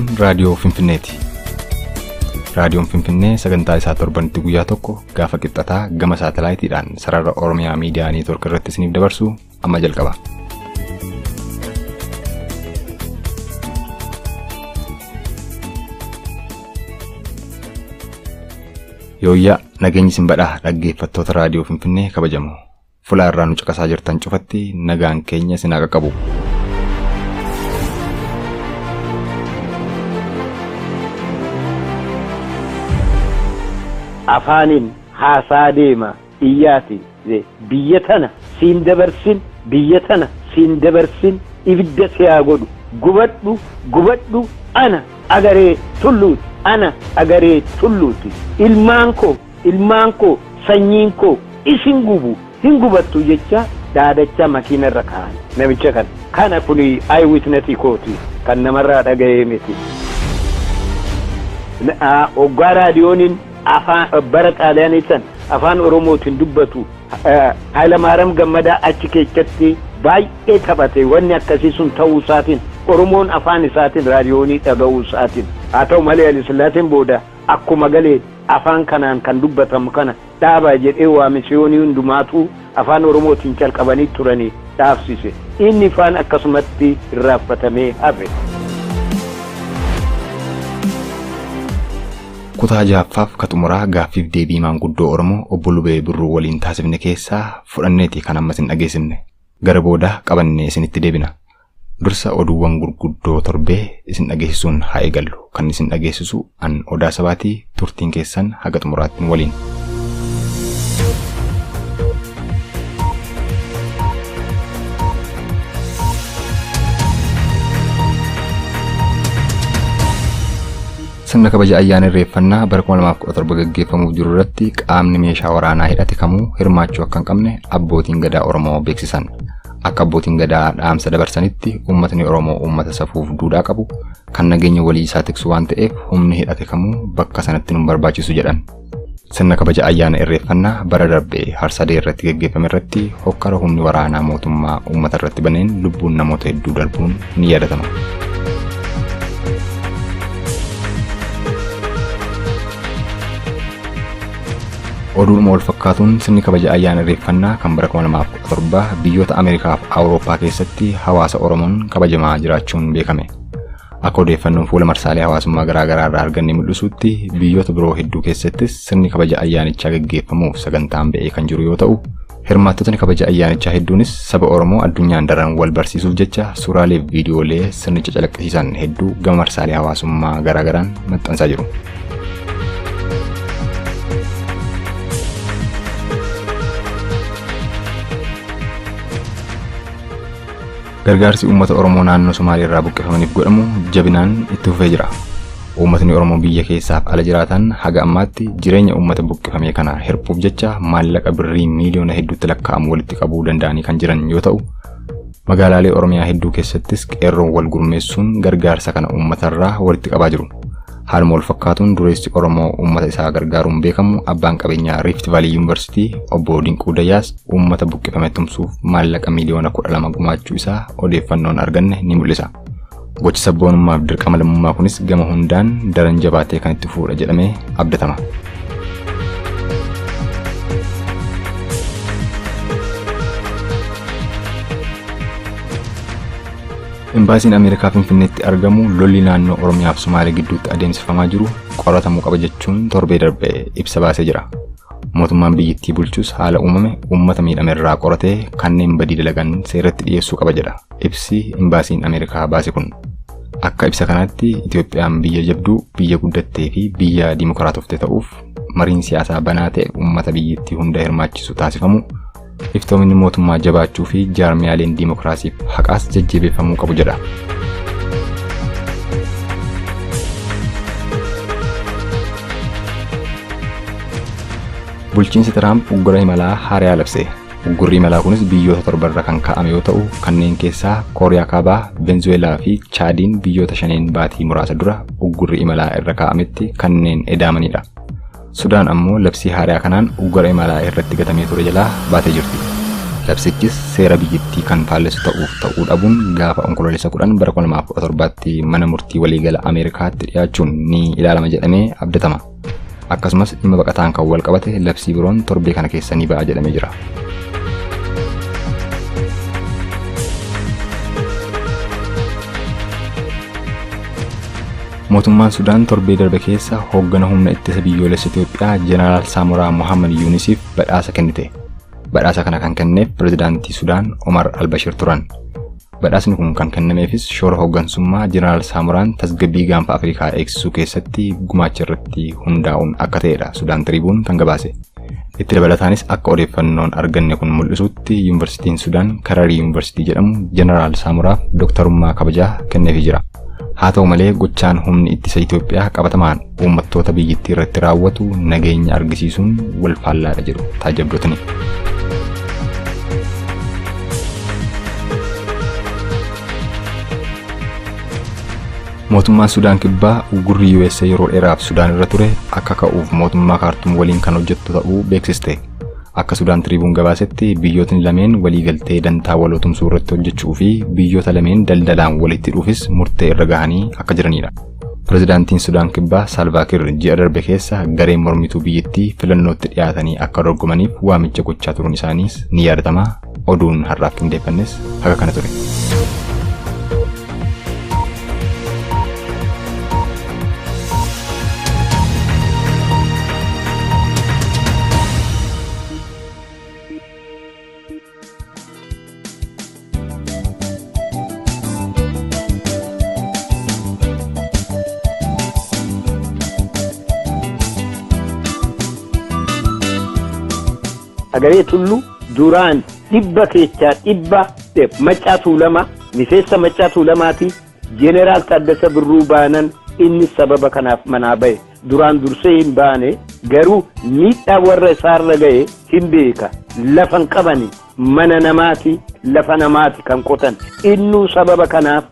Kun raadiyoo Finfinneeti. Raadiyoon Finfinnee sagantaa isaa torbanitti guyyaa tokko gaafa qixxataa gama saatalaayitiidhaan sarara Oromiyaa Miidiyaa Neetwoork irratti isiniif dabarsu amma jalqaba. Yooyyaa nageenyi isin badhaa dhaggeeffattoota raadiyoo Finfinnee kabajamoo. Fulaa irraa nu caqasaa jirtan cufatti nagaan keenya isin haa qaqqabu. Afaaniin haasaa deema iyyaati biyya tana siin dabarsin, biyya tana siin dabarsin, ibidda si haa godhu, gubadhu, gubadhu, ana agaree tulluuti, ana agaree tulluuti, ilmaan koo, ilmaan koo, sanyiin koo isin gubu hin gubattu jecha dhaadachaa makiina irra kaa'an namicha kana. Kana kuni eye witness kooti, kan namarraa dhaga'ee miti. Hoggaa raadiyooniin afaan bara Xaaliyaanii san afaan Oromootiin dubbatu Hayilamaariyaam Gammadaa achi keessatti baay'ee taphate. Wanni akkasii sun ta'uu isaatiin Oromoon afaan isaatiin raadiyoonii dhaga'uu isaatiin, haa ta'u malee Hayilasillaaseen booda akkuma galee afaan kanaan kan dubbatamu kana dhaabaa jedhee waa misiyoonii hundumaatu afaan Oromootiin calqabanii turanii dhaabsise. Inni faan akkasumatti irraanfatamee hafe. Kutaa ja'affaaf ka xumuraa gaaffiif deebii maanguddoo Oromoo obbo Lubee Birruu waliin taasifne keessaa fudhanneeti kan ammas hin dhageessifne. Gara boodaa qabannee isinitti deebina. Dursa oduuwwan gurguddoo torbee isin dhageessisuun haa eegallu. Kan isin dhageessisu an Odaa Sabaatii, turtiin keessan haga xumuraatti nu waliin. Sirna kabaja ayyaana irreeffannaa bara 2017 gaggeeffamuuf jiru irratti qaamni meeshaa waraanaa hidhate kamuu hirmaachuu akka hin qabne abbootiin gadaa Oromoo beeksisan. Akka abbootiin gadaa dhaamsa dabarsanitti uummatni Oromoo uummata safuuf duudhaa qabu kan nageenya walii isaa tiksu waan ta'eef humni hidhate kamuu bakka sanatti nu barbaachisu jedhan. Sirna kabaja ayyaana irreeffannaa bara darbe Harsadee irratti gaggeeffame irratti hokkara humni waraanaa mootummaa uummata irratti baneen lubbuun namoota hedduu darbuun ni yaadatama. Oduudhuma wal fakkaatuun sirni kabaja ayyaana irreeffannaa kan bara 2017 biyyoota Ameerikaa fi Awurooppaa keessatti hawaasa Oromoon kabajamaa jiraachuun beekame. Akka odeeffannoon fuula marsaalee hawaasummaa garaa garaa irraa arganne mul'isutti biyyoota biroo hedduu keessattis sirni kabaja ayyaanichaa gaggeeffamuuf sagantaan ba'ee kan jiru yoo ta'u, hirmaattotni kabaja ayyaanichaa hedduunis saba Oromoo addunyaan daran wal barsiisuuf jecha suuraalee fi viidiyoolee sirnicha calaqqisiisan hedduu gama marsaalee hawaasummaa garaa garaan maxxansaa jiru. Gargaarsi uummata Oromoo naannoo Somaalee irraa buqqifamaniif godhamu jabinaan itti fufee jira. Uummatni Oromoo biyya keessaaf ala jiraatan haga ammaatti jireenya uummata buqqifamee kana hirphuuf jecha maallaqa birrii miiliyoona hedduutti lakkaa'amu walitti qabuu danda'anii kan jiran yoo ta'u, magaalaalee Oromiyaa hedduu keessattis qeerroon wal gurmeessuun gargaarsa kana uummatarraa walitti qabaa jiru. Haaluma wal fakkaatuun dureessi Oromoo uummata isaa gargaaruun beekamu abbaan qabeenyaa Rift Valley University obbo Dinquu Dayyaas uummata buqqifame tumsuuf maallaqa miiliyoona 12 gumaachuu isaa odeeffannoon arganne ni mul'isa. Gochi sabboonummaaf dirqama lammummaa kunis gama hundaan daran jabaatee kan itti fufuudha jedhamee abdatama. Imbaasiin Ameerikaa Finfinneetti argamu lolli naannoo Oromiyaa fi Sumaalee gidduutti adeemsifamaa jiru qoratamuu qaba jechuun torbee darbe ibsa baasee jira. Mootummaan biyyittii bulchus haala uumame uummata miidhame irraa qoratee kanneen badii dalagan seeratti dhiyeessuu qaba jedha ibsi imbaasiin Ameerikaa baase kun. Akka ibsa kanaatti Itoophiyaan biyya jabduu, biyya guddattee fi biyya dimokiraatofte ta'uuf mariin siyaasaa banaa ta'e uummata biyyittii hunda hirmaachisu taasifamu, iftoominni mootummaa jabaachuu fi jaarmiyaaleen dimokiraasiif haqaas jajjabeeffamuu qabu jedha. Bulchiinsi Tiraamp uggura imalaa haaraa labse. Uggurri imalaa kunis biyyoota torbarra kan kaa'ame yoo ta'u, kanneen keessaa Kooriyaa Kaabaa, Venezuelaa fi Chaadiin biyyoota shaneen baatii muraasa dura uggurri imalaa irra kaa'ametti kanneen edaamanidha. Sudaan ammoo labsii haaraa kanaan uggura imalaa irratti gatamee ture jalaa baatee jirti. Labsichis seera biyyattii kan faallessu ta'uuf ta'uu dhabuun gaafa Onkoloolessa 10 bara 2017tti mana murtii waliigala Ameerikaatti dhiyaachuun ni ilaalama jedhamee abdatama. Akkasumas dhimma baqataan kan wal qabate labsii biroon torbee kana keessa ni ba'a jedhamee jira. Mootummaan Sudaan torbee darbe keessa hooggana humna ittisa biyyoolessa Itoophiyaa Jeneraal Saamoraa Mohammad Yuunisiif badhaasa kennite. Badhaasa kana kan kenneef pirezidaantii Sudaan Omar Albashir turan. Badhaasni kun kan kennameefis shoora hooggansummaa Jeneraal Saamoraan tasgabbii gaanfa Afrikaa eegsisuu keessatti gumaacha irratti hundaa'uun akka ta'edha Sudaan Tiribuun kan gabaase. Itti dabalataanis akka odeeffannoon arganne kun mul'isutti Yuunivarsiitiin Sudaan Kararii Yuunivarsiitii jedhamu Jeneraal Saamoraaf dooktarummaa kabajaa kenneefii jira. Haa ta'u malee gochaan humni ittisa Itoophiyaa qabatamaan uummattoota biyyattii irratti raawwatu nageenya argisiisuun wal faallaadha jedhu taajjabdootni. Mootummaan Sudaan Kibbaa uggurri USA yeroo dheeraaf Sudaan irra ture akka ka'uuf mootummaa Kaartuum waliin kan hojjettu ta'uu beeksiste. Akka Sudaan Tiriibuun gabaasetti biyyootni lameen waliigaltee dantaa waloo tumsuu irratti hojjechuu fi biyyoota lameen daldalaan walitti hidhuufis murtee irra gahanii akka jiranidha. Pirezidaantiin Sudaan Kibbaa Saalvaa Kiir ji'a darbe keessa gareen mormituu biyyattii filannootti dhiyaatanii akka dorgomaniif waamicha gochaa turuun isaaniis ni yaadatama. Oduun har'aaf qindeeffannes haga kana ture. Agaree Tulluu duraan 100% Maccaa Tuulamaa miseensa Maccaa Tuulamaati. Jeneraal Taaddasa Birruu baanan inni sababa kanaaf manaa bahe. Duraan dursee hin baane, garuu miidhaa warra isaarra gahe hin beeka. Lafa hin qabani, mana namaati, lafa namaati kan qotan. Innuu sababa kanaaf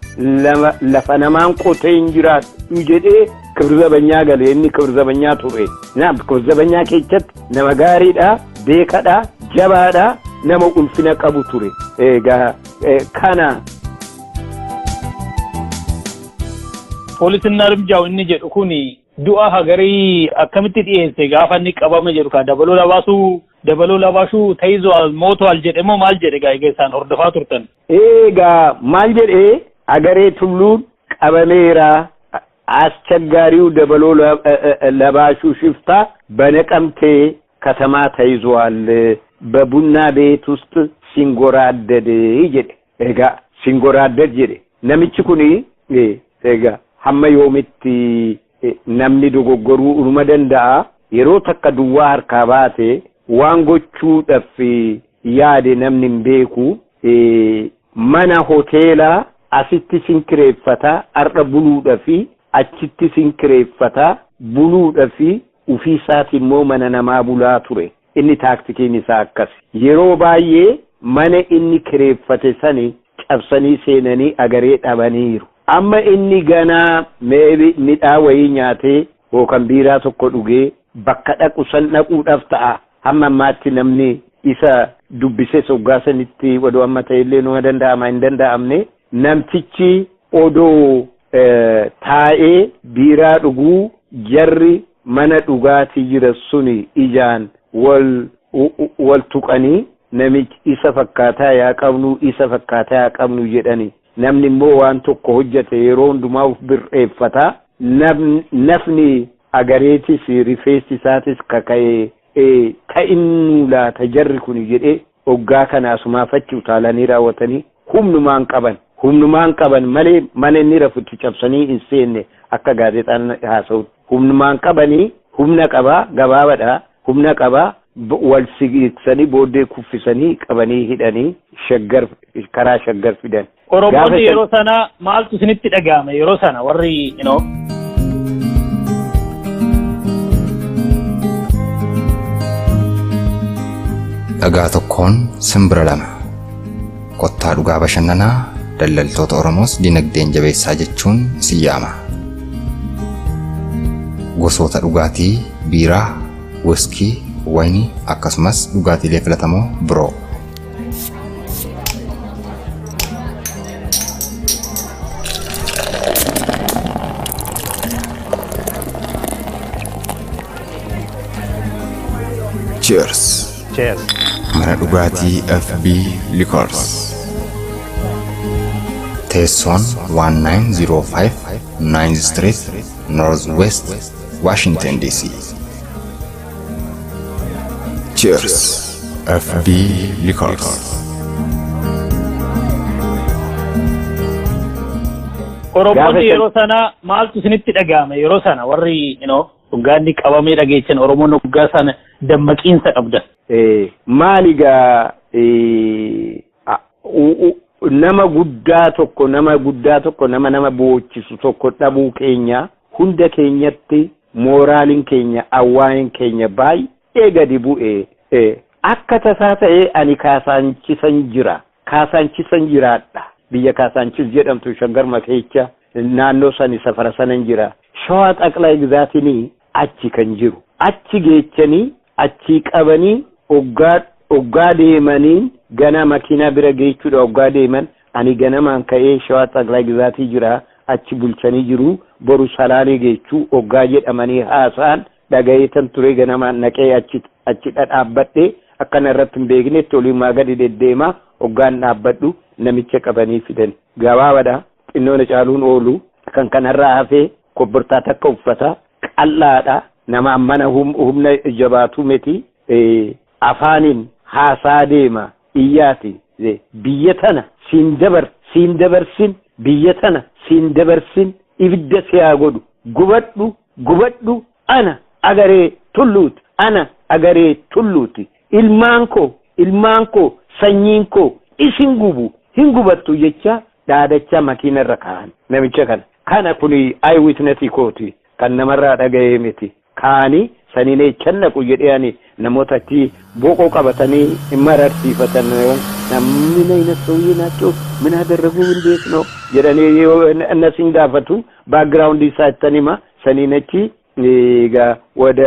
lafa namaan qotee hin jiraadhu jedhee Kibir Zabanyaa gale. Inni Kibir Zabanyaa ture. Kibir Zabanyaa keessatti nama gaariidha, beekadha, jabaadha, nama ulfina qabu ture. Egaa kana. Poolisiin Armijaaw inni jedhu kun du'a Hagarii akkamitti dhiyeesse gaafa inni qabame jedhu ka dabaloo labaasuu dabaloo labaashuu ta'izuwal mootuwal jedhe moo maal jedhe gaa isaan hordofaa turtan? Egaa maal jedhee, Agaree Tulluun qabameera, አስቸጋሪው ደበሎ ለባሹ ሽፍታ በነቀምቴ ከተማ ተይዟል፣ በቡና ቤት ውስጥ ሲንጎራደድ jedhe. Egaa ሲንጎራደድ jedhe. Namichi kuni egaa hamma yoomitti namni dogoggoruu unuma danda'a. Yeroo takka duwwaa harkaa baate waan gochuudhaaf yaade namni hin beeku. Mana hoteelaa asitti sin kireeffata har'a buluudhaafi, achitti sin kireeffata buluudhaafi, ofii isaati immoo mana namaa bulaa ture. Inni taaktikiin isaa akkas. Yeroo baay'ee mana inni kireeffate sani cabsanii seenanii Agaree dhabaniiru. Amma inni ganaa midhaa wayii nyaatee yookaan biiraa tokko dhugee bakka dhaqu san dhaquudhaaf ta'a. Hamma ammaatti namni isa dubbisee soggaa sanitti odoo amma ta'ellee numa danda'ama hin danda'amne. Namtichi odoo taa'ee biiraa dhuguu jarri mana dhugaatii jira suni ijaan wal tuqanii, namichi isa fakkaataa yaa qabnu, isa fakkaataa yaa qabnu jedhani. Namni immoo waan tokko hojjete yeroo hundumaa of bir'eeffata. Nafni Agareetis rifeensi isaatis kaka'ee ta'innu laata jarri kun jedhee hoggaa kana asumaa fachi utaalanii raawwatanii humnumaan qaban. Humnumaan qaban malee mana inni rafutti cabsanii hin seenne akka gaazexaan haasa'utti. Humnumaan qabanii, humna qabaa gabaabadha, humna qabaa wal sigiigsanii booddee kuffisanii qabanii hidhanii Shaggar, karaa Shaggar fidan. Oromoonni yeroo sana maaltu isinitti dhaga'ame yeroo sana warri you know? Dhagaa tokkoon simbira lama. Kottaa dhugaa bashannanaa, daldaltoota Oromoos dinagdeen jabeessaa jechuun isin yaama. Gosoota dhugaatii biiraa, wiskii, wayinii akkasumas dhugaatiilee filatamoo biroo. Cheers! Cheers. Mana dhugaatii FB Liquors. Teessoon 1905 9th Street, Northwest, Washington DC. Cheers! FB Liquors. Oromoonni yeroo sana maaltu isinitti dhaga'ame yeroo sana warri hoggaanni qabamee dhageechan Oromoon hoggaa sana dammaqiinsa qabdan? Maali gaa, nama guddaa tokko, nama guddaa tokko, nama boochisu tokko dhabuu keenya, hunda keenyatti mooraaliin keenya, awwaayin keenya baay'ee gadi bu'e. Akka tasaa ta'ee ani Kaasaanchisan jira. Kaasaanchisan jiraadha. Biyya Kaasaanchis jedhamtu Shaggar Makeecha naannoo sani safara sanan jira. Shawaa Xaqlaa Gizaatinii achi kan jiru. Achi geechanii achii qabanii oggaa deemanii gana makiinaa bira geechuudha oggaa deeman, ani ganamaan ka'ee Shawaa Xaqlaa Gizaatii jira, achi bulchanii jiru, boru Salaalee geechuu oggaa jedhamanii haasa'an dhagayeetan ture. Ganamaan naqee achi dhadhaabbadhee akkana irratti hin beeknetti oliimaa gadi deddeemaa oggaan dhaabbadhu namicha qabanii fidan. Gabaabaadha, xinnoon caaluun oolu kan kanarraa hafee kobbortaa takka uffata, qal'aadha, nama mana humna jabaatu miti, afaaniin haasaa deema iyyaati. "Biyya tana siin dabar, siin dabarsin, biyya tana siin dabarsin, ibidda si haa godhu, gubadhu, gubadhu, ana Agaree Tulluuti, ana Agaree Tulluuti, ilmaan koo, ilmaan koo, sanyiin koo isin gubu hin gubattu" jecha dhaadachaa makiina irra kaa'an namicha kana. Kana kuni eye witness kooti, kan namarraa dhaga'ee miti. Kaanii saniin eechan naqu jedhee ani namoota achi boqoo qabatanii mararsiifatan, "ምን አይነት ሰውዬ ናቸው? ምን አደረጉ? እንዴት ነው?" jedhanii yoo እነሱን gaafatu background isaa ittan hima. Saniin achi egaa ወደ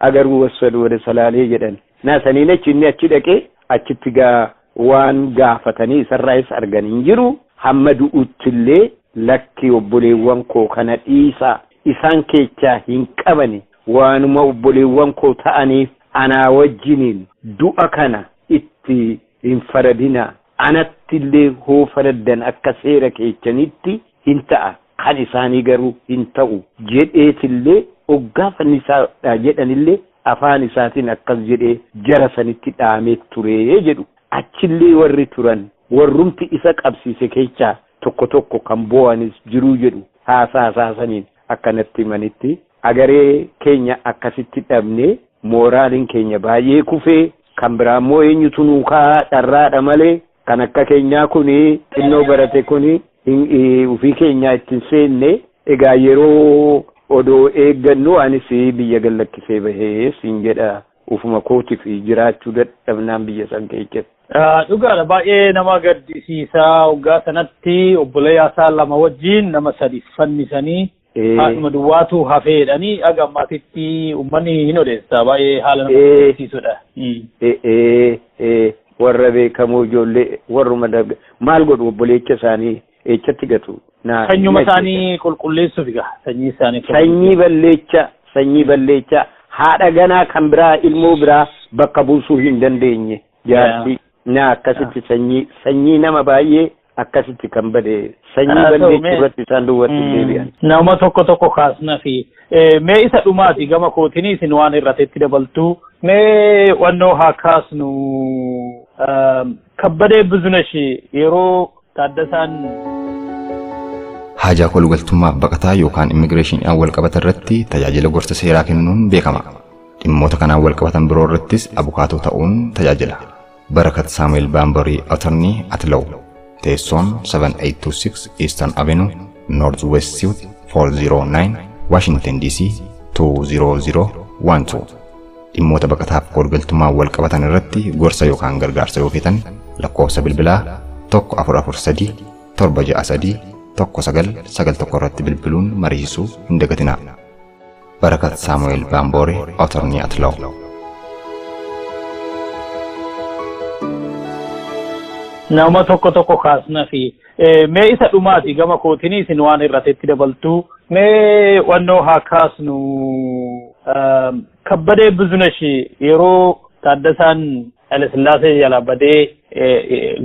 አገሩ ወሰዱ፣ ወደ ሰላሌ jedhan na saniin achi inni achi dhaqee achitti gaa waan gaafatanii isarraayis argan hin jiru. Hamma du'uttillee, "Lakki, obboleewwan koo kana dhiisaa, isaan keechaa hin qabani, waanuma obboleewwan koo ta'aniif anaa wajjiniin du'a kana itti hin faradinaa, anattillee hoo faraddan akka seera keechanitti hin ta'a, kan isaanii garuu hin ta'u" jedheetillee oggaa fannisaadha jedhanillee afaan isaatiin akkas jedhee jara sanitti dhaamee turee jedhu. Achillee warri turan, warrumti isa qabsiise keessaa tokko tokko kan bo'anis jiruu jedhu. Haasaa hasaasaniin akkanatti himanitti Agaree keenya akkasitti dhabne, mooraaliin keenya baay'ee kufee, kan biraa immoo eenyutu nuu kaa dharraadha malee kan akka keenyaa kuni xinnoo barate kuni ofii keenyaa ittiin seenne. Egaa yeroo odoo eeggannu anis biyya gallakkisee bahee siin jedha, ufuma kootiif jiraachuu dadhabnaan biyya san keessatti. Dhugaadha, baay'ee nama gaddisiisaa. Waggaa sanatti obboleeyyaa isaa lama wajjin nama sadi fannisanii haadhuma duwwaatu hafeedhanii aga ammaatitti uummanni hin odeessa, baay'ee haala nama gaddisiisudha. Warra beekamoo, ijoollee warruma maal godhu, obboleecha isaanii eechatti gatu? Sanyuma isaanii qulqulleessuuf egaa sanyii isaanii. Sanyii balleecha, sanyii balleecha, haadha ganaa kan biraa ilmoo biraa bakka buusuu hin dandeenye jaartii na akkasitti sanyii nama baay'ee akkasitti kan bade, sanyii balleechuu irratti isaan duwwatti deebi'an. Nama tokko tokko kaasna fi mee isa dhumaati gama kootiin isin waan irratti dabaltu mee wannoo haa kaasnu. Kabbadee Bizunesh yeroo Taaddasaan Haajaa koolugaltummaaf baqataa yookaan immigireeshiniidhaan wal qabatan irratti tajaajila gorsa seeraa kennuun beekama. Dhimmoota kanaan wal qabatan biroo irrattis abukaatoo ta'uun tajaajila. Barakat Saamu'eel Baambarii, Attorney at Law. Teessoon 7826 Eastern Avenue, North West Suite 409, Washington DC 20012. Dhimmoota baqataaf koolugaltummaan wal qabatan irratti gorsa yookaan gargaarsa yoo feetan lakkoofsa bilbilaa 1443 763 1991 irratti bilbiluun mariisisuu hin dagatinaa. Barakat Saamu'eel Baamboore, Attorney at Law. Nama tokko tokko kaasna fi mee isa dhumaati gama kootiin isin waan irratti dabaltu mee wannoo haa kaasnu. Kabbadee Bizunesh yeroo Taaddasaan Hayilasillaasee jalaa badee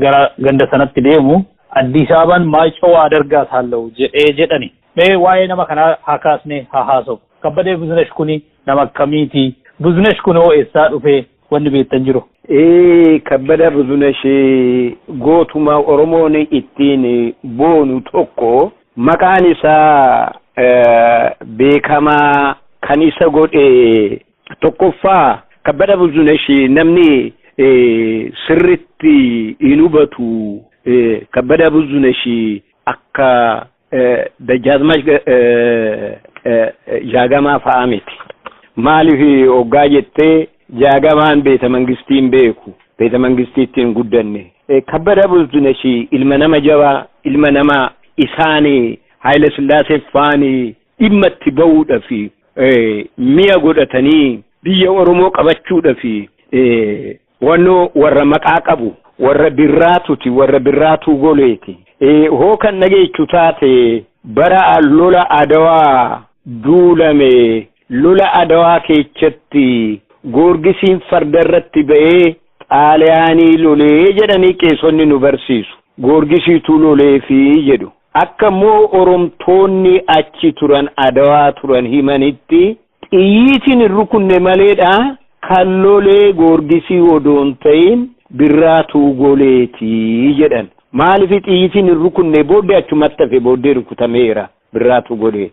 gara ganda sanatti deemu Addis Ababaan Maayicoo adargaasaalla'u jedhee jedhani. Mee waa'ee nama kanaa haa kaasnee haa haasa'u. Kabbadee Buzunesh kuni nama akkamiiti? Buzunesh kun hoo eessaa dhufee wanni beektan jiru? Kabbada Buzunesh gootuma Oromoon ittiin boonu tokko maqaan isaa beekamaa kan isa godhe tokkoffaa Kabbada Buzunesh namni sirritti hin hubatu. Kabbada Buzunesh akka Dajjaazmaach Jaagamaa fa'a miti. Maaliif hoggaa jettee Jaagamaan beeta mangistii hin beeku, beeta mangistiitti hin guddanne. Kabbada Buzunesh ilma nama jabaa, ilma nama isaanii Haayile Sillaasee faanii dhimma itti ba'uudhaaf mi'a godhatanii biyya Oromoo qabachuudhaaf wannoo warra maqaa qabu warra birraatuti, warra birraatuu goleeti. Hoo kan dhageechu taate bara lola Adawaa duulame, lola Adawaa keessatti Goorgisiin farda irratti ba'ee Xaaliyaanii lolee jedhanii qeessonni nu barsiisu. Goorgisiitu loleefi jedhu. Akka immoo Oromtoonni achi turan Adawaa turan himanitti xiyyiitiin hin rukunne maleedha kan lolee Goorgisii odoo hin ta'in birraatuu goleeti jedhan. Maaliif xiyyiitiin hin rukunne booddee achumatti hafe booddee rukutameera birraatuu golee.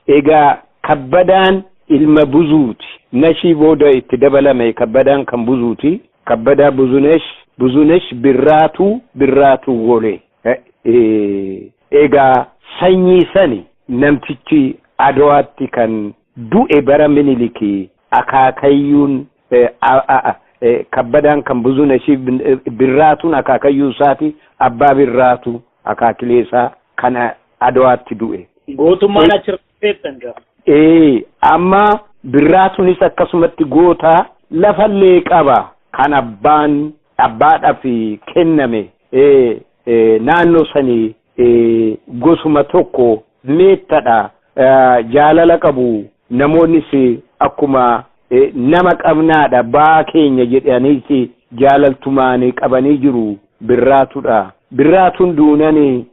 Egaa Kabbadaan ilma Buzuuti. Nashii booda itti dabalame Kabbadaan kan Buzuuti. Kabbadaa Buzunesh, Buzunesh birraatuu birraatuu golee. Egaa sanyii sani namtichi Adawaatti kan du'e bara Miniliki akaakayyuun Kabbadaan kan Buzunesh birraatuun akaakayyuu isaati abbaa birraatu akaakilee isaa kan Adawaatti du'e. Gootummaan achirra beektan gaa. Amma birraatuunis akkasumatti goota lafallee qaba kan abbaan abbaadhaaf kenname naannoo sanii gosuma tokko meettadha jaalala qabu namoonnis akkuma nama qabnaadha baa keenya jedhaniis jaalaltumaan qabanii jiru birraatudha. Birraatuun duunani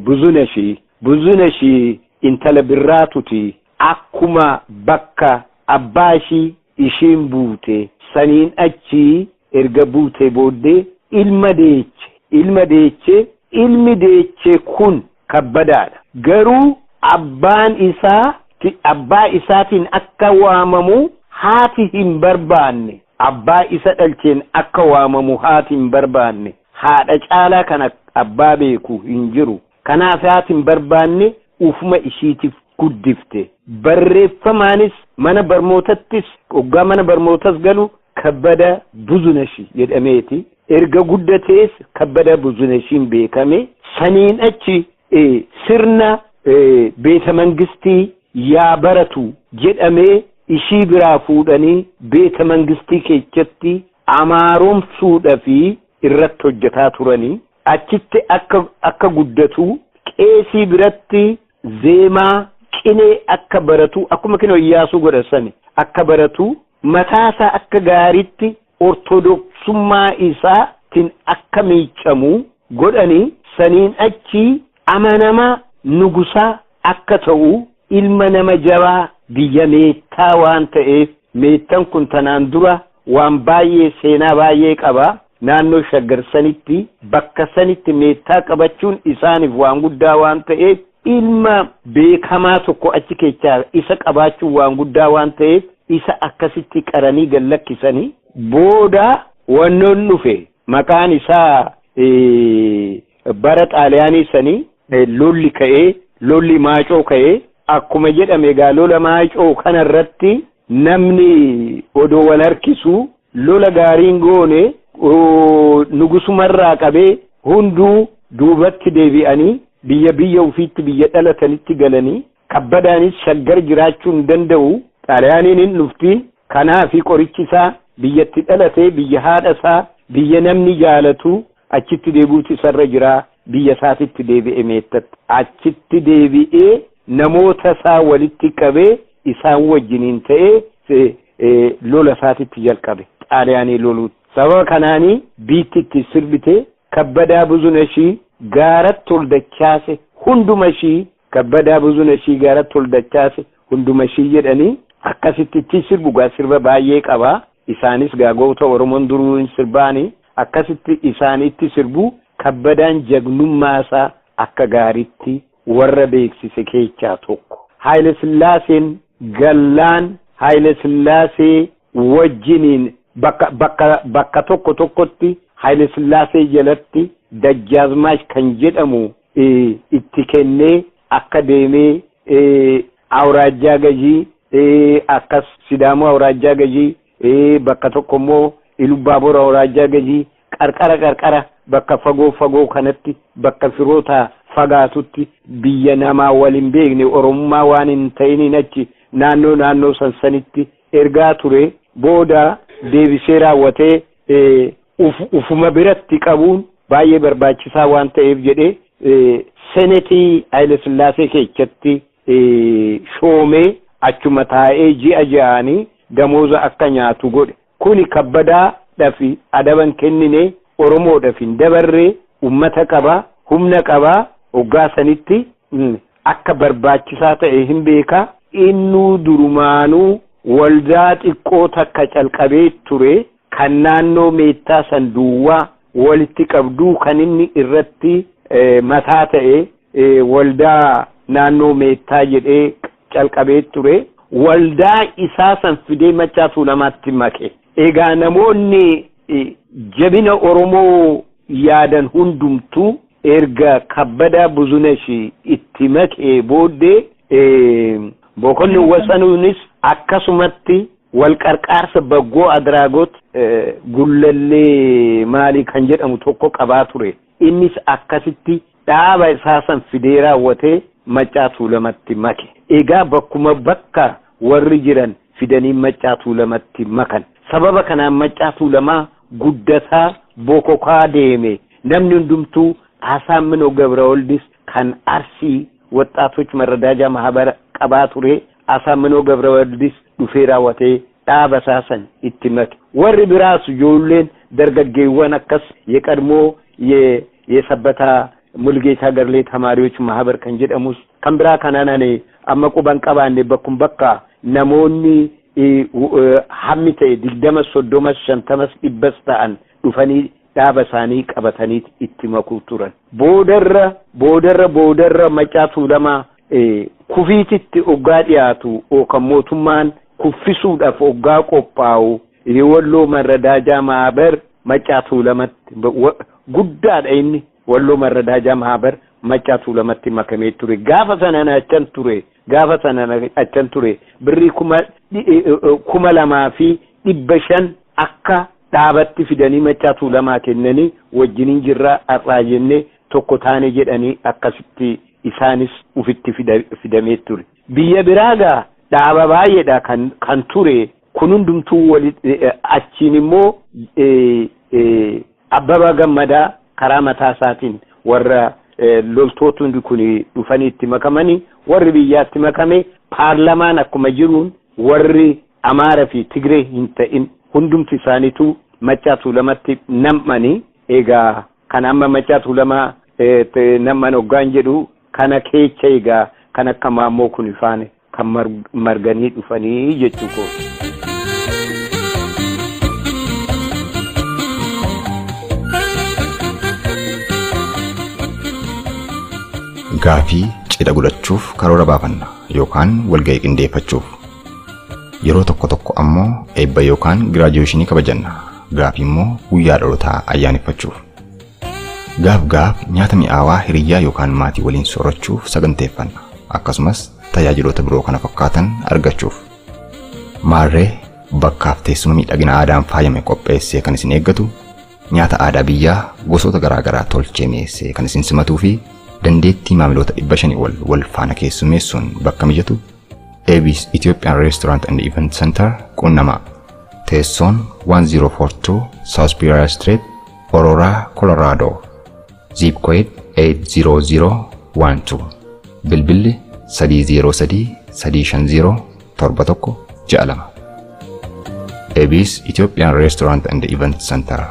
Buzuneshi, Buzuneshi intala birraatuti akkuma bakka abbaa ishii ishiin buute saniin achi erga buute booddee ilma deeche, ilma deeche, ilmi deeche kun Kabbadaadha. Garuu abbaan isaa abbaa isaatiin akka waamamu haati hin barbaanne, abbaa isa dhalcheen akka waamamu haati hin barbaanne, haadha caalaa kan abbaa beeku hin jiru. Kanaaf haati hin barbaanne ufuma ishiitiif guddifte. Barreeffamaanis mana barmootattis hoggaa mana barmootas galu Kabbada Buzunesh jedhameeti. Erga guddatees Kabbada Buzuneshiin beekame. Saniin achi sirna beeta mangistii yaa baratu jedhamee ishii biraa fuudhanii beeta mangistii keessatti amaaromsuudhaaf irratti hojjetaa turanii achitti akka guddatu qeesii biratti zeemaa qinee akka baratu akkuma kinoo Iyyaasuu godhasani akka baratu mataasaa akka gaariitti ortodoksummaa isaatiin akka miicamu godhanii saniin achi amanamaa nugusaa akka ta'u ilma nama jabaa biyya meettaa waan ta'eef meettan kun tanaan dura waan baay'ee seenaa baay'ee qaba. Naannoo Shaggar sanitti bakka sanitti meettaa qabachuun isaaniif waan guddaa waan ta'eef ilma beekamaa tokko achi keessaa isa qabaachuun waan guddaa waan ta'eef isa akkasitti qaranii gad lakkisanii booda wannoon dhufe maqaan isaa bara Xaaliyaanii sanii lolli ka'ee lolli Maacoo ka'ee akkuma jedhame egaa lola Maacoo kanarratti namni odoo wal harkisu lola gaariin goone nugusumarraa qabee hunduu duubatti deebi'anii biyya biyya ofiitti biyya dhalatanitti galanii Kabbadaanis Shaggar jiraachuu hin danda'u. Xaaliyaaniin hin dhufti. Kanaafi qorichi isaa biyyatti dhalatee biyya haadha isaa biyya namni jaalatu achitti deebi'uutu isarra jira. Biyya isaatitti deebi'e meettatti. Achitti deebi'ee namoota isaa walitti qabee isaan wajjiniin ta'ee Lola isaatitti jalqabe Xaaliyaanii loluutti. Sababa kanaanii biittitti sirbite Kabbadaa Buzunashii gaaratti ol dachaase hunduma ishii, Kabbadaa Buzunashii gaaratti ol dachaase hunduma ishii jedhanii akkasitti itti sirbu. Gaa sirba baay'ee qaba. Isaanis gaa goota Oromoon duruu hin sirbaanii akkasitti isaanitti sirbu. Kabbadaan jagnummaasaa akka gaariitti warra beeksise keessaa tokko. Haayile Sillaaseen gallaan Haayile Sillaasee wajjiniin bakka bakka bakka tokko tokkotti Haayile Sillaasee jalatti Dajjaazmaash kan jedhamu itti kennee akka deemee awraajjaa gajii, akkas Sidaamoo awraajjaa gajii, bakka tokko immoo Ilubbaabor awraajjaa gajii, qarqara qarqara bakka fagoo fagoo kanatti, bakka firoota fagaatutti, biyya namaa wal hin beekne, Oromummaa waan hin ta'iniin achi naannoo naannoo sansanitti ergaa ture. Booda deebisee raawwatee ufuma biratti qabuun baay'ee barbaachisaa waan ta'eef jedhee senetii Haayile Sillaasee keessatti shoomee achuma taa'ee ji'a ji'aanii damooza akka nyaatu godhe. Kuni Kabbadaadhaaf adaban kennine, Oromoodhaaf hin dabarree, ummata qabaa, humna qabaa, hoggaa sanitti akka barbaachisaa ta'e hin beekaa. Innuu durumaanuu waldaa xiqqoo takka calqabee ture kan naannoo Meettaa san duwwaa walitti qabduu, kan inni irratti mataa ta'e, waldaa naannoo Meettaa jedhee calqabee ture. Waldaa isaa san fidee Maccaa Tuulamaatti make. Egaa namoonni jabina Oromoo yaadan hundumtuu erga Kabbadaa Buzunesh itti makee booddee, Boqonni Wasanuunis akkasumatti wal qarqaarsa Baggoo Adraagot Gullallee maalii kan jedhamu tokko qabaa ture. Innis akkasitti dhaaba isaa san fidee raawwatee Maccaa Tuulamatti make. Egaa bakkuma bakka warri jiran fidanii Maccaa Tuulamatti makan. Sababa kanaan Maccaa Tuulamaa guddataa bokokaa deeme. Namni hundumtuu Asaamminoo Gabrawaldis kan Arsii ወጣቶች መረዳጃ ማህበር qabaa ture. Asaamminoo Gabrawaldis dhufee raawwatee dhaaba isaa san itti make. Warri biraas ijoolleen dargaggeewwan akkas የቀድሞ የሰበታ ሙልጌታ ገርሌ ተማሪዎች ማህበር kan jedhamus kan biraa kanaan ani amma quban qabaanne, bakkum bakka namoonni hammi ta'e 20, 30, 50, 100 ta'an dhufanii dhaaba isaanii qabatanii itti makuu turan. Boodarra boodarra boodarra Maccaa Tuulamaa kufiititti oggaa dhiyaatu yookaan mootummaan kuffisuudhaaf oggaa qophaa'u, Walloo Marradaajaa Maabar Maccaa Tuulamatti guddaadha. Inni Walloo Marradaajaa Maabar Maccaa Tuulamatti makamee ture. Gaafa sanaan achan ture. Gaafa sanaan achan ture. Birrii 2,500 akka dhaabatti fidanii Maccaa Tuulamaa kennanii, wajjiniin jirraa har'aa jennee tokko taane jedhanii akkasitti isaanis ufitti fidamee ture. Biyya biraa gaa dhaaba baay'eedha kan ture. Kun hundumtuu achiin immoo Abbabaa Gammadaa karaa mataa isaatiin warra loltootni kun dhufanii itti makamanii, warri biyyaatti makame, paarlamaan akkuma jiruun warri Amaaraa fi Tigree hin ta'in hundumti isaaniitu Maccaa Tuulamatti nam'anii. Egaa kan amma Maccaa Tuulamaa nam'an hoggaan jedhu kana keessa egaa kan akka Maammoo kun ifaan kan marganii dhufanii jechuu koo. Gaafii cidha godhachuuf karoora baafanna yookaan walga'ii qindeeffachuuf. Yeroo tokko tokko ammoo eebba yookaan giraajuweeshinii kabajanna. Gaafii immoo guyyaa dhalootaa ayyaaneffachuuf. Gaaf gaaf nyaata mi'aawaa hiriyyaa yookaan maatii waliin soorachuuf saganteeffanna. Akkasumas tajaajiloota biroo kana fakkaatan argachuuf. Maarree bakkaaf teessuma miidhagina aadaan faayame qopheessee kan isin eeggatu, nyaata aadaa biyyaa gosoota garaa garaa tolchee mi'eessee kan isin simatuu fi dandeettii maamiloota 500 ol wal faana keessummeessuun bakka mijatu Abis Ethiopian Restaurant and Event Center qunnamaa. Teessoon 1042 South Superior Street, Aurora, Colorado. Zip code 80012. Bilbilli 303 350 71 62. Ebis Ethiopian Restaurant and Event Center.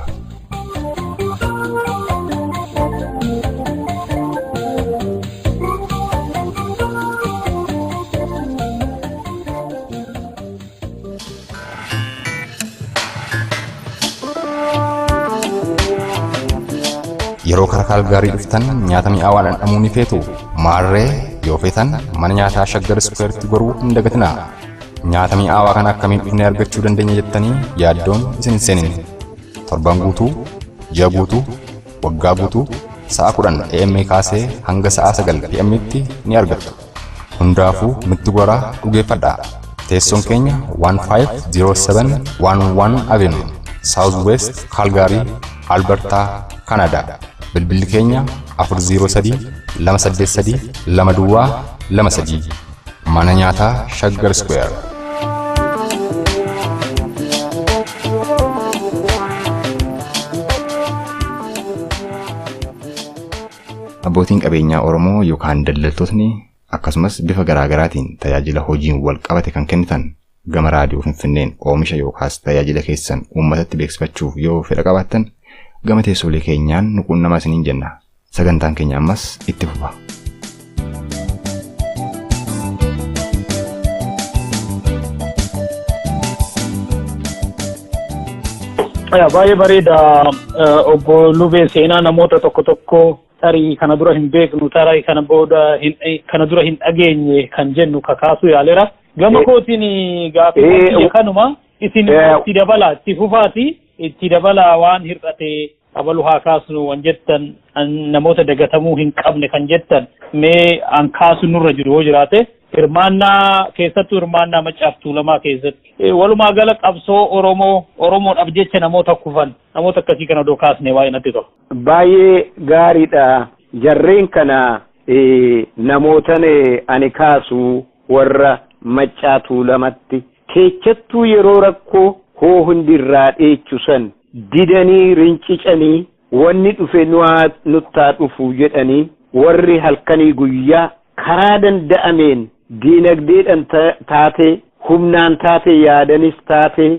Yeroo karaa Kaalgaarii dhuftan nyaata mi'aawaa dhandhamuu ni feetu. Maarree yoo feetan mana nyaataa Shaggar Iskuweeritti goruu hin dagatinaa. Nyaata mi'aawaa kana akkamiin dhufnee argachuu dandeenya jettanii yaaddoon isin hin seenin. Torban guutuu, ji'a guutuu, waggaa guutuu sa'a 10 AM kaasee hanga sa'a 9 PM'tti ni argattu. Hundaafuu nutti goraa dhugeeffadhaa. Teessoon keenya 1507 11 Avenue, South West Calgary, Alberta, Canada. Bilbilli keenya 403 283 2 23. Mana nyaataa Shaggar Square. Abbootiin qabeenyaa Oromoo yookaan daldaltootni akkasumas bifa garaagaraatiin tajaajila hojiin wal qabate kan kennitan gama raadiyoo Finfinneen oomisha yookaas tajaajila keessan uummatatti beeksifachuuf yoo fedha qabaattan gama teessoolee keenyaan nu quunnamaa isiniin jenna. Sagantaan keenya ammas itti fufa. Baay'ee bareeda obbo Lubee, seenaa namoota tokko tokko tarii kana dura hin beeknu, tarii kana booda kana dura hin dhageenye kan jennu kakaasuu yaaleera. Gama kootiin gaaffii kanuma isin itti dabala, itti fufaati, itti dabala waan hir'ate abalu haa kaasnu waan jettan, namoota dagatamuu hin qabne kan jettan mee an kaasu nurra jiru yoo jiraate, hirmaannaa keessattuu hirmaannaa Maccaaf Tuulamaa keessatti walumaa gala qabsoo Oromoo Oromoodhaaf jecha namoota kufan, namoota akkasii kana odoo kaasne baay'ee natti tola. Baay'ee gaariidha. Jarreen kana namootan ani kaasu warra Maccaa Tuulamatti keessattuu yeroo rakkoo hoo hundirraa dheechu san didanii rincicanii wanni dhufe nuttaa dhufu jedhanii warri halkanii guyyaa karaa danda'ameen diinagdeedhaan taatee humnaan taatee yaadanis taatee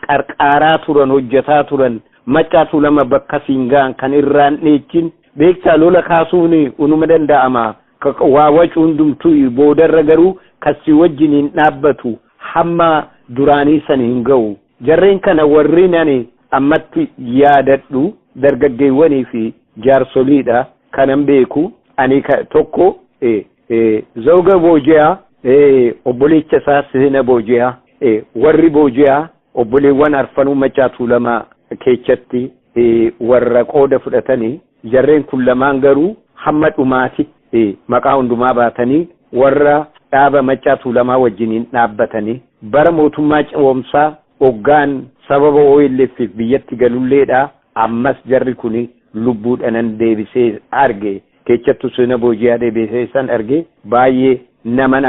qarqaaraa turan, hojjetaa turan Maccaa Tuulama bakka siin ga'an kan irraan dheechin beektaa. Lola kaasuun unuma danda'ama, waa wacu hundumtuu boodarra garuu kasii wajjin hin dhaabbatu, hamma duraanii san hin ga'u. Jarreen kana warri ani ammatti yaadadhu dargaggeewwanii fi jaarsoliidha kanan beeku. Ani tokko Zawga Booji'aa, obboleessa isaa Sihina Booji'aa, warri Booji'aa obboleewwan arfanuu Maccaa Tuulamaa keessatti warra qooda fudhatanii, jarreen kun lamaan garuu hamma dhumaatitti maqaa hundumaa baatanii warra dhaaba Maccaa Tuulamaa wajjiniin dhaabbatanii bara mootummaa ce'umsaa hoggaan sababa OLF biyyatti galulleedha. Ammas jarri kun lubbuudhanan deebisee arge, keessattuu Sihina Booji'aa deebisee san arge. Baay'ee naman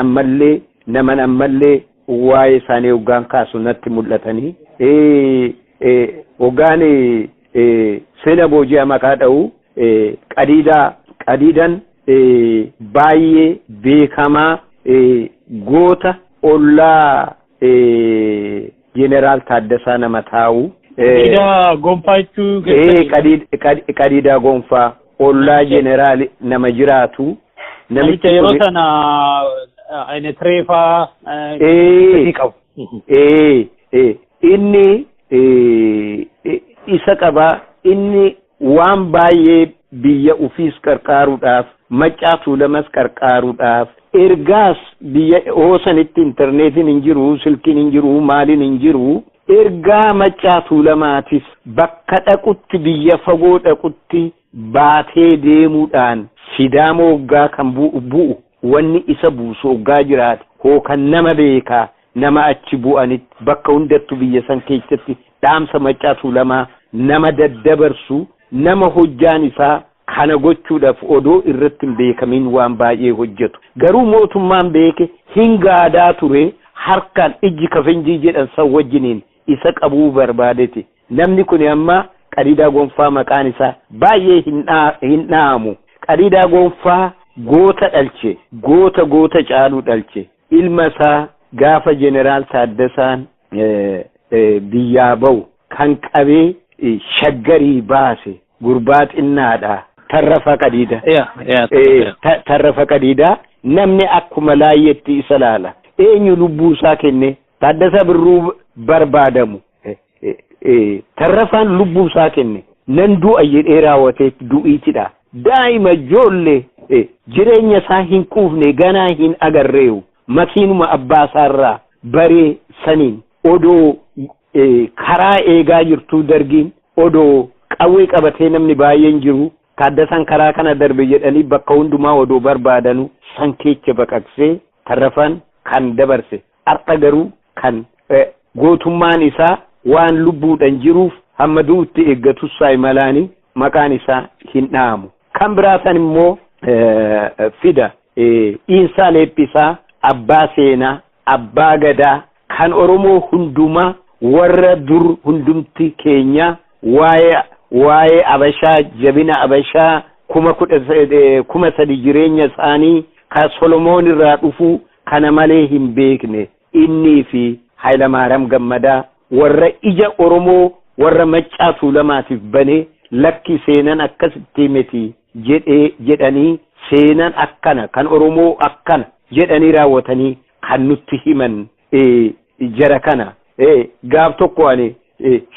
ammallee waa'ee isaanii hoggaan kaasu natti mul'atanii. Hoggaan Sihina Booji'aa maqaa dha'u, Qadiidaa, Qadiidan baay'ee beekamaa goota ollaa Jeneraal Taaddasaa nama taa'u. Qadiidaa Gonfaa jechuu? Qadiidaa Gonfaa ollaa jeneraal nama jiraatu. Namicha yeroo sana Ayinatireefaa qabu. Inni isa qabaa, inni waan baay'ee biyya ufiis qarqaaruudhaaf, Maccaa Tuulamas qarqaaruudhaaf, ergaas biyya hoosanitti intarneetiin hin jiru, silkiin hin jiru, maaliin hin jiru, ergaa Maccaa Tuulamaatis bakka dhaqutti, biyya fagoo dhaqutti baatee deemuudhaan Sidaamoo hoggaa kan bu'u wanni isa buusu hoggaa jiraate hookan nama beekaa nama achi bu'anitti bakka hundattu biyya san keessatti dhaamsa Maccaa Tuulamaa nama daddabarsu, nama hojjaan isaa kana gochuudhaaf odoo irratti hin beekamin waan baay'ee hojjetu. Garuu mootummaan beeke hin gaadaa ture, harkaan ijji kafenjii jedhan san wajjiniin isa qabuu barbaadete. Namni kun amma Qadiidaa Gonfaa maqaan isaa baay'ee hin dha'amu. Qadiidaa Gonfaa goota dhalche, goota goota caalu dhalche. Ilma isaa gaafa Jeneraal Taaddasaan Biyyaa ba'u kan qabee Shaggarii baase gurbaa xinnaadha. Tarrafa Qadiida. Tarrafa Qadiidaa namni akkuma laayyetti isa laala. Eenyu lubbuu isaa kenne? Taaddasa Birruu barbaadamu. Tarrafaan lubbuu isaa kenne. Nan du'a jedhee raawwatee du'iitidha. Daa'ima ijoollee jireenya isaa hin quufne, ganaa hin agarreewu. Makiinuma abbaa isaarraa baree saniin odoo karaa eegaa jirtuu, Dargiin odoo qawwee qabatee namni baay'een jiru, Taaddasaan karaa kana darbe jedhanii bakka hundumaa odoo barbaadanu san keessa baqaqsee Tarrafaan kan dabarse. Har'a garuu kan gootummaan isaa waan lubbuudhaan jiruuf hamma du'utti eeggatu malaanii maqaan isaa hin dha'amu. Kan biraa san immoo fida Dhiinsaa Leephisaa, abbaa seenaa, abbaa gadaa kan Oromoo hundumaa, warra dur hundumti keenya waa'ee Abashaa, jabina Abashaa, 10,000 jireenya isaanii ka Solomoon irraa dhufuu kana malee hin beekne. Innii fi Hayilamaariyaam Gammadaa warra ija Oromoo warra Maccaa Tuulamaatiif banee, lakki seenan akkasitti miti jedhee jedhanii, seenan akkana kan Oromoo akkana jedhanii raawwatanii kan nutti himan jara kana. Gaaf tokko ani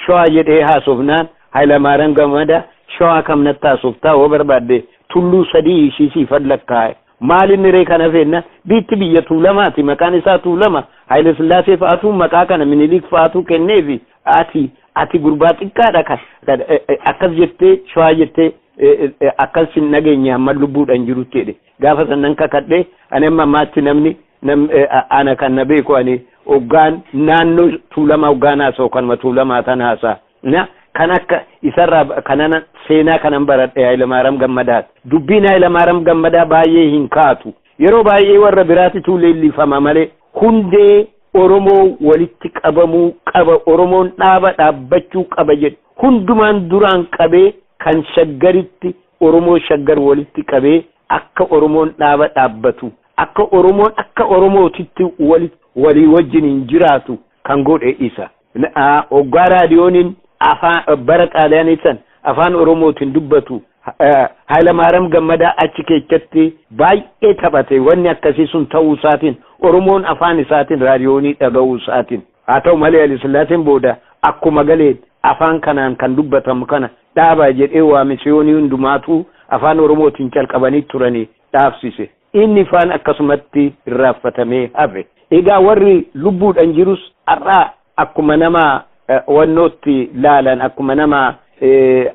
Shawaa jedhee haasofnaan, Hayilamaariyaam Gammadaa Shawaa kamnatti haasoftaa, yoo barbaadde tulluu sadii ishii siifan lakkaa'e. Maal inni ree kana fenna, biitti biyya Tuulamaati, maqaan isaa Tuulama, Haayile Sillaasee fa'aatu maqaa kana, Minilik fa'aatu kenneefi, ati gurbaa xiqqaadha kan akkas jettee Shawaa jettee akkas hin dhageenye hamma lubbuudhaan jirutti jedhe. Gaafa sannan kakadhee, ani amma ammaatti namni ana kan na beeku, ani hoggaan naannoo Tuulamaa hoggaan haasa'u kanuma Tuulamaa tan haasa'a. Na kan akka isarraa kanan seenaa kanan baradhe Hayilamaariyaam Gammadaati. Dubbiin Hayilamaariyaam Gammadaa baay'ee hin kaatu. Yeroo baay'ee warra biraatitu leellifama malee, hundee Oromoo walitti qabamuu qaba, Oromoon dhaaba dhaabbachuu qaba jedhu hundumaan duraan qabee kan Shaggaritti Oromoo Shaggar walitti qabee akka Oromoon dhaaba dhaabbatu, akka Oromoon akka Oromootitti walii wajjin hin jiraatu kan godhe isa. Hoggaa raadiyooniin afaan bara Xaaliyaanii san afaan Oromootiin dubbatu Hayilamaariyaam Gammadaa achi keessatti baay'ee taphate, wanni akkasii sun ta'uu isaatiin, Oromoon afaan isaatiin raadiyoonii dhaga'uu isaatiin. Haa ta'u malee Hayilasillaaseen booda akkuma galeen afaan kanaan kan dubbatamu kana dhaabaa jedhee waa misiyoonii hundumaatu afaan Oromootiin calqabanii turanii dhaabsise. Inni faan akkasumatti irraanfatamee hafe. Egaa warri lubbuudhaan jirus har'aa akkuma nama wannootti laalan, akkuma nama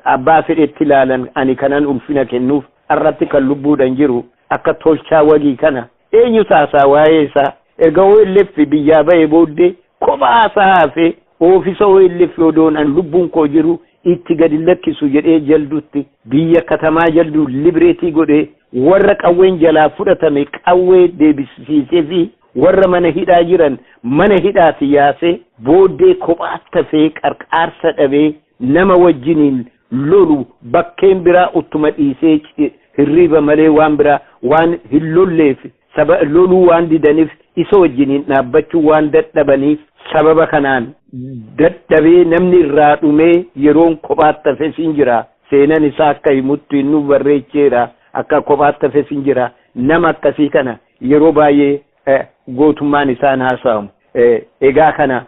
abbaa fedhetti laalan, ani kanan ulfina kennuuf har'atti kan lubbuudhaan jiru akka Tolchaa Wagii kana eenyu taasaa waa'ee isaa? Erga OLF biyyaa ba'e booddee kophaa isaa hafee, oofisa OLF odoon an lubbuun koo jiru itti gadi lakkisu jedhee Jaldutti, biyya katamaa Jalduu liberate godhee, warra qawween jalaa fudhatame qawwee deebisiisee fi warra mana hidhaa jiran mana hidhaati yaasee, booddee kophaatti hafee, qarqaarsa dhabee, nama wajjiniin lolu bakkeen biraa uttuma dhiisee, hirriiba malee waan biraa waan hin lolleef, saba loluu waan didaniif, isa wajjiniin dhaabbachuu waan dadhabaniif, sababa kanaan dadhabee namni irraa dhumee yeroon kophaatti hafes hin jira. Seenan isaa akka himutti nu barreecheera, akka kophaatti hafes hin jira. Nama akkasii kana yeroo baay'ee gootummaan isaan haasa'amu. Egaa kana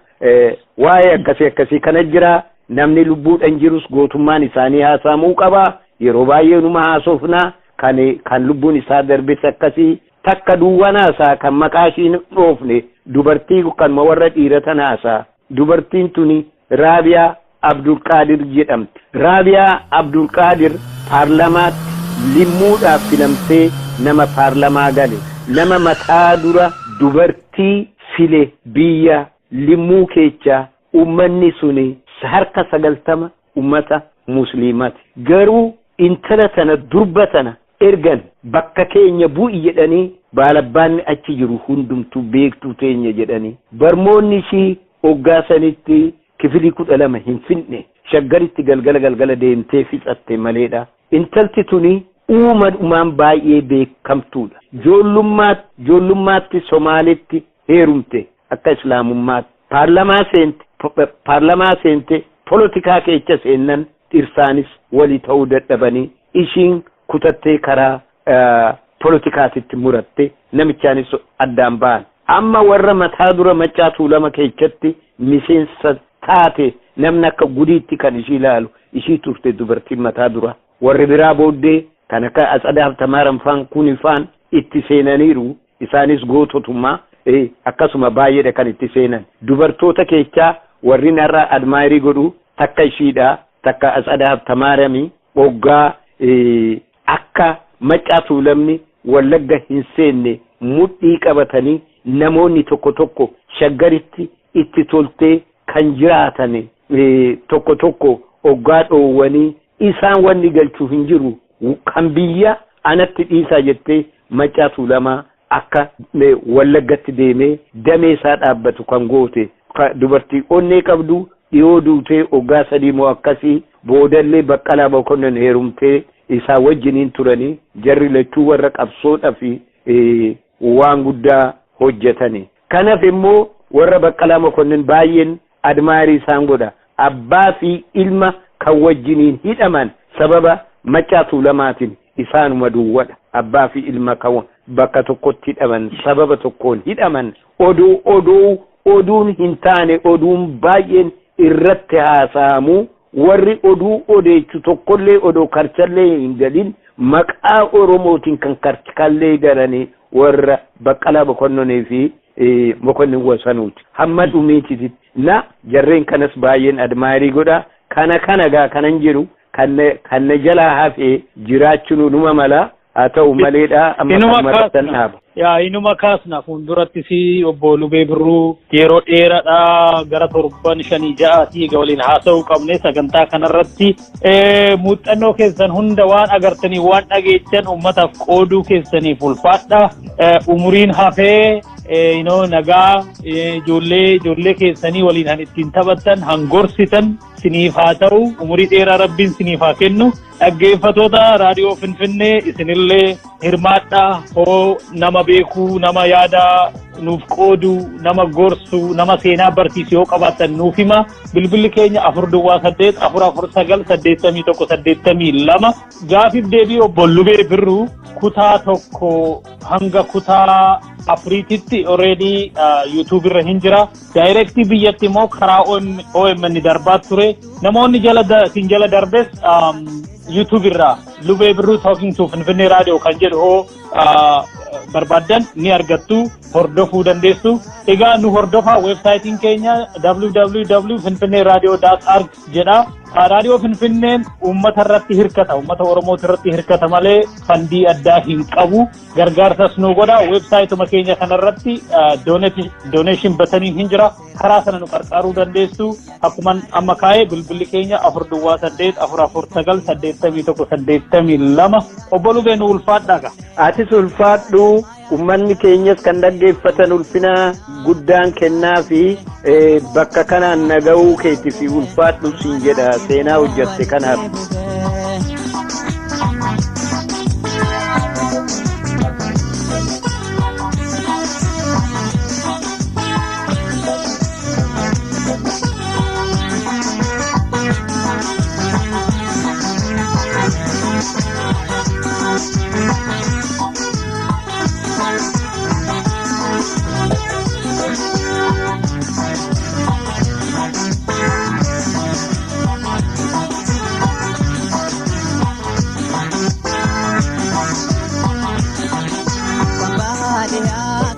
waa'ee akkasii akkasii kana jira. Namni lubbuudhaan jirus gootummaan isaanii haasa'amuu qaba. Yeroo baay'ee numa haasofna. Kan lubbuun isaa darbes akkasii takka duwwaan haasaa kan maqaa ishiin dhoofne, dubartii kanuma warra dhiira tana haasaa. Dubartiin tuni Raabiyaa Abdulqaadir jedhamti. Raabiyaa Abdulqaadir paarlamaatti Limmuudhaaf filamtee nama paarlamaa gale. Nama mataa dura dubartii file biyya Limmuu keessa. Uummanni suni harka 90 ummata musliimaati. Garuu intala tana, durba tana ergan bakka keenya bu'i jedhanii, baalabbaanni achi jiru hundumtuu beektuu teenya jedhanii, barmoonni ishii hoggaa sanitti kifilii 12 hin finne, Shaggaritti galgala galgala deemtee fixatte maleedha. Intalti tuni uumaadhumaan baay'ee beekamtuudha. Ijoollummaatti Somaalitti heerumte akka islaamummaatti. Paarlamaa seente polotikaa keessa seennan dhirsaanis walii ta'uu dadhabanii ishiin kutattee karaa polotikaatitti muratte, namichaanis addaan ba'an. Amma warra mataa dura Maccaa Tuulama keessatti miseensa taate, namni akka gudiitti kan ishii ilaalu ishii turte, dubartiin mataa dura. Warri biraa booddee kan akka Atsadaa Habtamaaram faan kuni faan itti seenaniiru. Isaanis goototummaa akkasuma baay'eedha kan itti seenan. Dubartoota keessaa warri narraa admire godhu takka ishiidha, takka Atsadaa Habtamaaramii. Hoggaa akka Maccaa Tuulamni Wallagga hin seenne mudhii qabatanii namoonni tokko tokko Shaggaritti itti toltee kan jiraatan tokko tokko hoggaa dhoowwanii, isaan wanni galchuu hin jiru, kan biyya anatti dhiisaa jettee Maccaa Tuulamaa akka Wallaggatti deemee damee isaa dhaabbatu kan goote dubartii onnee qabdu. Dhiyoo duutee, hoggaa 3 moo akkasii boodallee Baqqalaa Mokonnon heerumtee isaa wajjiniin turanii, jarri lachuu warra qabsoodhaa fi waan guddaa hojjetani. Kanaaf immoo warra Baqqalaa Mokonnon baay'een admire isaan godha. Abbaa fi ilma kan wajjiniin hidhaman sababa Maccaa Tuulamaatiin isaanuma duwwadha. Abbaa fi ilma kan bakka tokkotti hidhaman, sababa tokkoon hidhaman, oduu oduu oduun hin taane, oduun baay'een irratti haasa'amu, warri oduu odeechu tokkollee odoo karchallee hin galin maqaa Oromootiin kan karchallee galanii warra Baqqalaa Mokonnonii fi Mokonnin Wasanuuti. Hamma dhumiititti na jarreen kanas baay'een admire godha. Kana gaa kanan jedhu kan na jalaa hafee jiraachuun numa mala, haa ta'u maleedha, amma kan dhaaba. Yaa, inuma kaasna fuulduratti si obbo Lubee Birruu. Yeroo dheeraadha, gara torban 5 6tii egaa waliin haasa'uu qabne. Sagantaa kanarratti muuxannoo keessan hunda, waan agartanii waan dhageechan uummataaf qooduu keessaniif ulfaadha. Umuriin hafee nagaa ijoollee keessanii waliin han ittiin taphattan, han gorsitan siniif haa ta'u. Umurii dheeraa Rabbiin siniif haa kennu. Dhaggeeffatoota Raadiyoo Finfinnee, isinillee hirmaadhaa. Hoo nama beekuu, nama yaada nuuf qoodu, nama gorsu, nama seenaa barsiisu yoo qabaattan nuuf hima. Bilbilli keenya 408 449 81 82. Gaafiif deebii obbo Lubee Birruu kutaa 1 hanga kutaa 4titti already YouTube irra hin jira. Direct biyyatti immoo karaa OMN darbaa ture. Namoonni jala isin jala darbes YouTube irraa "Lubee Birruu Talking to Finfinnee Radio" kan jedhu hoo barbaaddan ni argattu, hordofuu dandeessu. Egaa nu hordofaa. Weebsaayitiin keenya www.finfinneeradio.org jedha. Raadiyoo Finfinneen uummata irratti hirkata, uummata Oromooti irratti hirkata malee fandii addaa hin qabu. Gargaarsas nu godha. Weebsaayituma keenya kanarratti donation buttoniin hin jira. Karaa sana nu qarqaaruu dandeessu. Akkuma amma kaa'ee, bilbilli keenya 408 449 81 82. Obbo Lubee, nu ulfaadhaa. Atis ulfaadhu. Uummanni keenyas kan dhaggeeffatan ulfina guddaan kennaa fi bakka kanaan nagahuu keetii fi ulfaadhu siin jedha seenaa hojjatte kanaaf.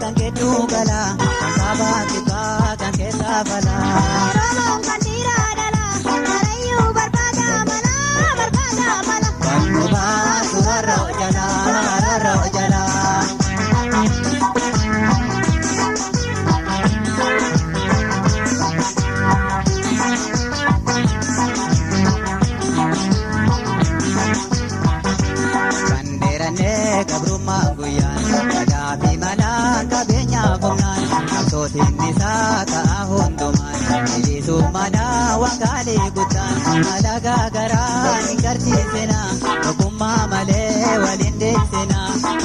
Kan gidduu gala, saba kibbaa kan keessaa falaa. Oromoon kan dhiiraa dhala, karayyuu barbaada mala, barbaada mala. Kan nu baasu rarra'u jalaa, rarra'u jalaa. Kan dheerannee gabrummaa guyyaan, gadaa fi malaa qabeenyaa humnaan, qabsootiin isaa ka'a hundumaan, bilisummaadhaa wagaalee guddaan, alagaa garaa hin garsiisina, tokkummaa malee waliin deessina,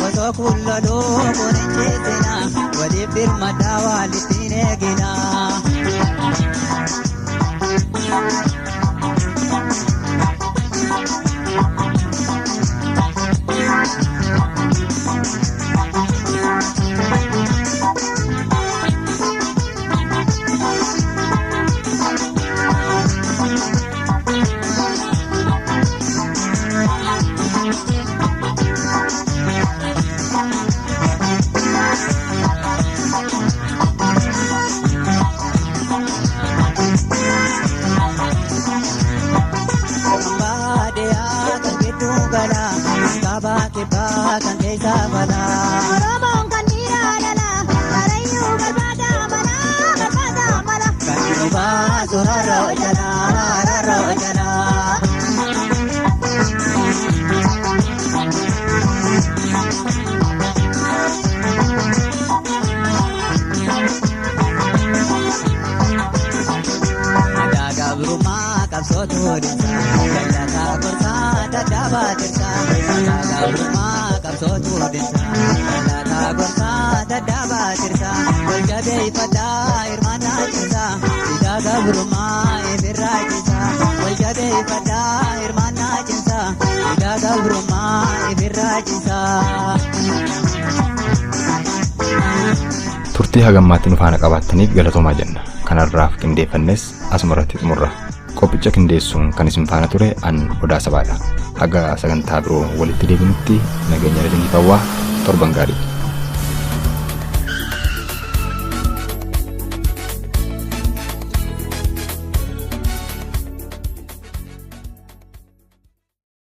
osoo kun loluu kun hin ceesina, waliif birmadhaa walittiin eegina. kibbaa kan keessaa balaa. Oromoon kan dhiiraa dhalaa Karrayyuu barbaada mala barbaada mala. Kan nu baasu rarra'u jalaa rarra'u jalaa. Aadaa gabrummaa qabsootu dinsa jallataa gorsaa dadhabaa tirsa. Aadaa gabrummaa qabsootu dinsa jallataa gorsaa dadhabaa tirsa. Wal jabeeffadhaa hirmaannaa cimsa aadaa gabrummaa ifirraa cimsa. Wal jabeeffadhaa hirmaannaa cimsa aadaa gabrummaa ifirraa cimsa. Turtii hagammaatti nu faana qabaattaniif galatoomaa jenna. Kanarraaf qindeeffannes asuma irratti xumurra. Qophicha qindeessuun kan isin faana ture an Odaa Sabaadha. Haga sagantaa biroo walitti deebinutti nageenya isiniif hawwaa torban gaarii.